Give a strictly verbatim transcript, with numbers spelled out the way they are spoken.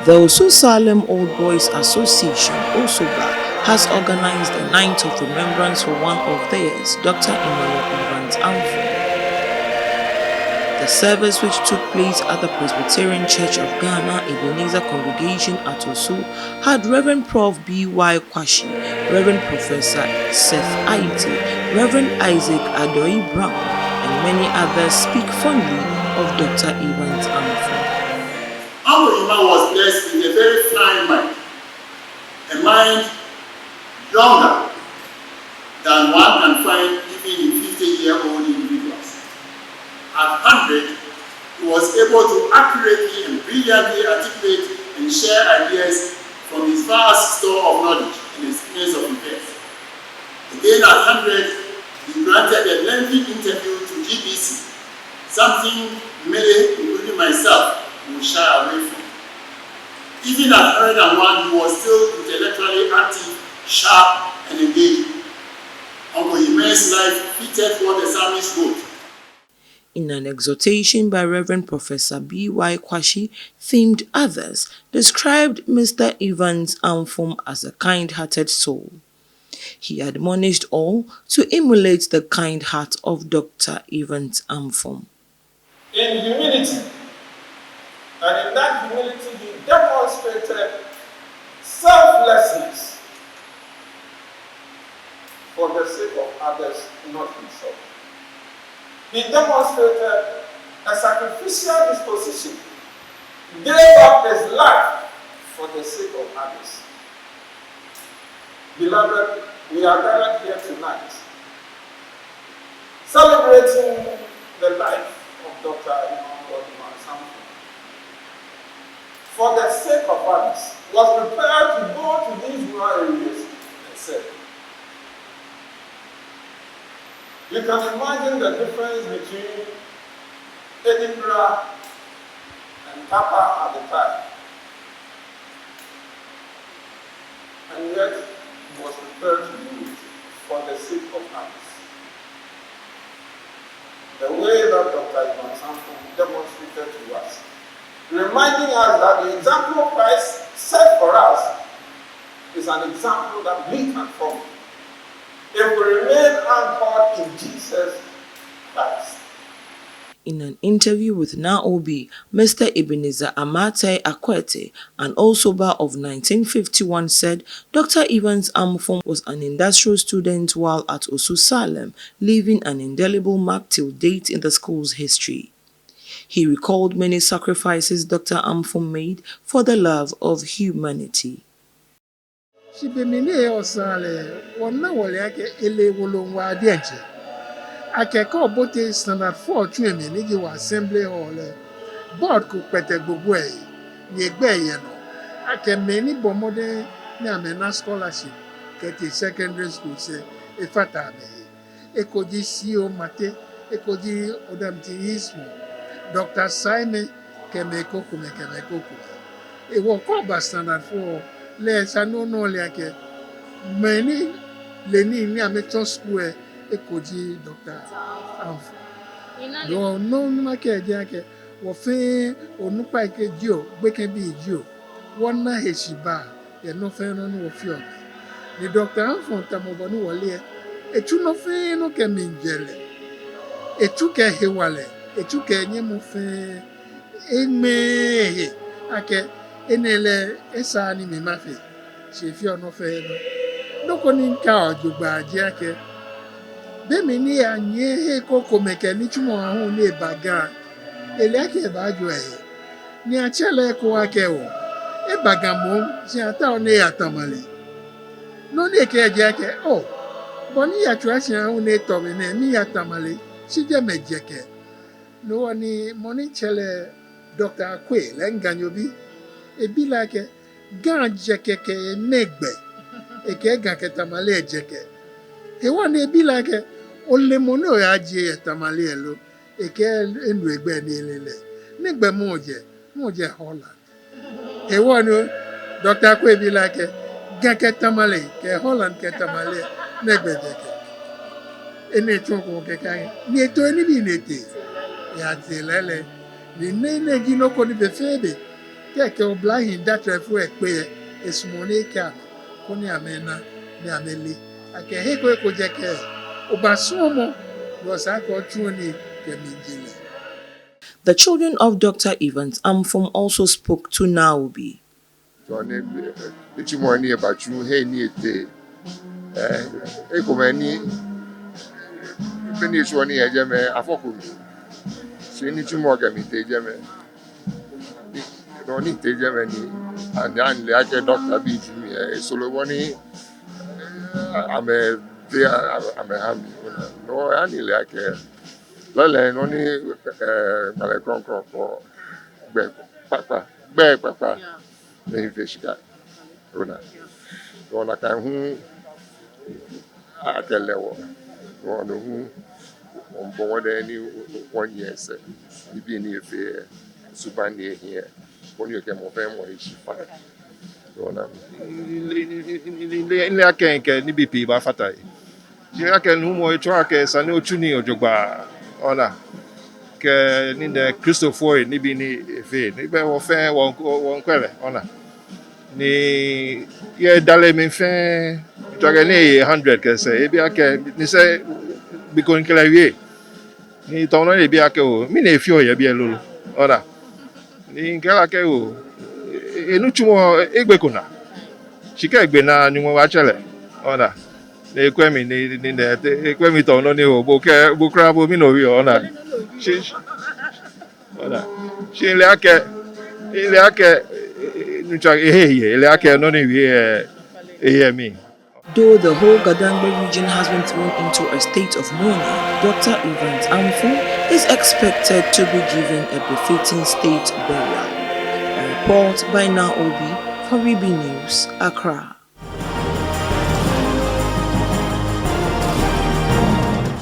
The Osu Salem Old Boys Association, Osoba, has organized a night of remembrance for one of theirs, Doctor Emmanuel Evans Ampfon. The service, which took place at the Presbyterian Church of Ghana, Ebenezer Congregation at Osu, had Reverend Prof B Y Kwashi, Reverend Professor Seth Aite, Reverend Isaac Adoi Brown, and many others speak fondly of Doctor Evans Ampfon. Uncle Emma was blessed with a very fine mind, a mind younger than one can find even in fifty-year-old individuals. At hundred, he was able to accurately and brilliantly articulate and share ideas from his vast store of knowledge and experience of affairs. Again, at hundred, he granted a lengthy interview to G B C, something many, including myself, will shy away from. Even at hundred and one, he was still intellectually active, sharp, and engaging. Uncle Emma's life fitted what the psalmist wrote. In an exhortation by Reverend Professor B Y Kwashi, themed others described Mister Evans Ampfon as a kind-hearted soul. He admonished all to emulate the kind heart of Doctor Evans Ampfon. In humility, and in that humility, he demonstrated selflessness for the sake of others, not himself. He demonstrated a sacrificial disposition, gave up his life for the sake of others. Beloved, we are gathered here tonight celebrating the life of Doctor Emmanuel Evans Ampfon. For the sake of others, was prepared to go to these rural areas and serve. You can imagine the difference between Edinburgh and Tapa at the time. And yet, he was prepared to do it for the sake of others. The way that Doctor Evans Ampfon demonstrated to us, reminding us that the example Christ set for us is an example that we can follow if we remain anchored in Jesus Christ. In an interview with N O B, Mister Ebenezer Amartey Akwete, an Osoba of nineteen fifty-one, said Doctor Evans Ampfon was an industrial student while at Osu Salem, leaving an indelible mark till date in the school's history. He recalled many sacrifices Doctor Ampfon made for the love of humanity. Shi be mli ni eyɔɔ Salem lɛ, wɔna wɔle akɛ ele wolo ŋwaa diɛŋtsɛ. Akɛ kɛ obote standard four tsu lɛ mli ni ji wɔ assembly hall lɛ, board ko kpɛtɛ gbogbo lɛ, ni egbɛi yɛ nɔ. Akɛ mɛi ni bɔ mɔdɛŋ ni amɛna scholarship kɛtee secondary school lɛ, efata amɛhe. Eko ji C O Mate, eko ji Odamti Ismu, Doctor Saime, kɛ mɛi krokomɛi, kɛ mɛi krokomɛi. Ehewɔ kɛ oba standard four lɛ, esa ni ona ole akɛ mɛi ni le nii ni amɛtsɔ school lɛ, eko ji Doctor Ampfon. No, no, no makɛɛ ji akɛ, wɔ fɛɛ, onukpai kɛ jio, gbekɛbii jio, wɔna heshibaa yɛ nɔ fɛɛ nɔ ni wɔfeɔ. Ni Doctor Ampfon tamɔ bɔ ni wɔle lɛ, etsu nɔ fɛɛ nɔ kɛ mlijɛlɛ, etsu kɛ hewalɛ, etsu kɛ nyɛmɔ fɛɛ, eŋmɛɛɛ ehe akɛ enɛ lɛ esaaa ni mi mafee, shi efeɔ nɔ fɛɛ nɔ. Nɔ ko ni mikɛɔ jogbaŋŋ ji akɛ, be mli ni eyanyiɛ hei krokomɛi kɛ nitsumɔ aahu ni eba Ga, ele akɛ ebaajo ehe. Ni atsɛ lɛ eko akɛ oo, eba Ga moŋ, shi ataoɔ ni eya ta male. Nɔ ni ekɛɛ ji akɛ, oo, bɔ ni yatswa shi aahu ni etɔ mi nɛɛ, miya ta male, shi jɛmɛ jɛkɛ. No hewɔ ni mɔ ni tsɛ lɛ Doctor Akwei lɛ, Ganyobi, ebi lɛ akɛ, Ga jɛkɛ kɛ nɛgbɛ? Ekɛɛ Ga kɛ Tamale jɛkɛ. Hewɔ ni ebi lɛ akɛ, ole mɔ ni oyajie yɛ Tamale lo? Ekɛɛ enu egbɛi ni ele lɛ. Nɛgbɛ mɔ jɛ? Mɔ jɛ Holland. Hewɔ ni Doctor Akwei bi lɛ akɛ, Ga kɛ Tamale, kɛ Holland kɛ Tamale, nɛgbɛ jɛkɛ? Enɛ tsɔɔ ko kɛkɛ ni eto enibii ni etee. Eyatee lɛɛlɛŋ. Ni nɛɛ, nɛɛ ji nɔ ko ni be fɛɛ be Kɛkɛ oblahii datrɛfoi ekpe lɛ, esumɔɔ ni ekɛɛ amɛ, koni amɛna, ni amɛle akɛ he ko he ko jɛ kɛ obaasumɔ, no sa akɛ otsuɔ nii kɛ mlijɔlɛ. The children of Doctor Evans Amfum also spoke to Naobi. Tɔ ni, nitsumɔ ni ebatsu he ni etee. Eh, ekomɛi ni, be ni etsuɔ nii yɛ jɛmɛ, afɔko mli. Shi nitsumɔ kɛ mli tee jɛmɛ. No ni tee jɛmɛ ni, ani, ani le akɛ doctor bii tsutsu mli, eh, esoro bɔ ni, eh, amɛtee, a-, a-, amɛha mi. No, ani le akɛ, lɛɛlɛŋ, no ni, eh, Gbalɛ Krɔŋkrɔŋ kɔ gbɛ kpakpa, gbɛ kpakpa. Yeah. Ni efee shika. Ona. Ona, nakai hu akɛ lɛ wɔ. Ona hu, wɔmiibɔ mɔdɛŋ ni wɔnyiɛ sɛɛ. Nibii ni efee, subaŋ ni ehiɛ, koni ekɛ mɔ fɛɛ mɔ ahi shi faŋŋ. Ona. Mile akɛ mikɛ nibii pii baafata he. Mile akɛ nuumo etsɔɔ akɛ esa ni otsu nii jogbaŋŋ. Ona. Kɛ nii nɛɛ Kristofoi nibii ni efee. Ni bɛ wɔ fɛɛ, wɔ, wɔ, wɔmiikwɛ lɛ. Ona. Ni yɛ dalɛ mli fɛɛ, tsɔɔ akɛ ni eye hundred kɛ sɛɛ, ebi akɛ, ni sɛɛ, be ko mikɛ lɛ wie. Ni tamɔ nɔ ni ebi akɛ oo, mɛni efeɔ yɛ biɛ lolo. Ona. Ni mikɛɛ lɛ akɛ oo, e-, enitsumɔ, egbeko naa. Shi kɛ egbe naa, Nyɔŋmɔ baatsɛ lɛ. Ona. Ni ekwɛ mi, ni, ni, ni, ekwɛ mi tamɔ nɔ ni oo, bo kɛ, bo kwraa bo mɛni owie, ona. Shi, shi, ona. Shi mile akɛ, mile akɛ, e, e, nuŋtsɔ ehe eye, mile akɛ nɔ ni ewie, e, eye mli. Though the whole Gadangme region has been thrown into a state of mourning, Doctor Evans Amfum is expected to be given a befitting state burial. A report by Naobi for Ribi News, Accra.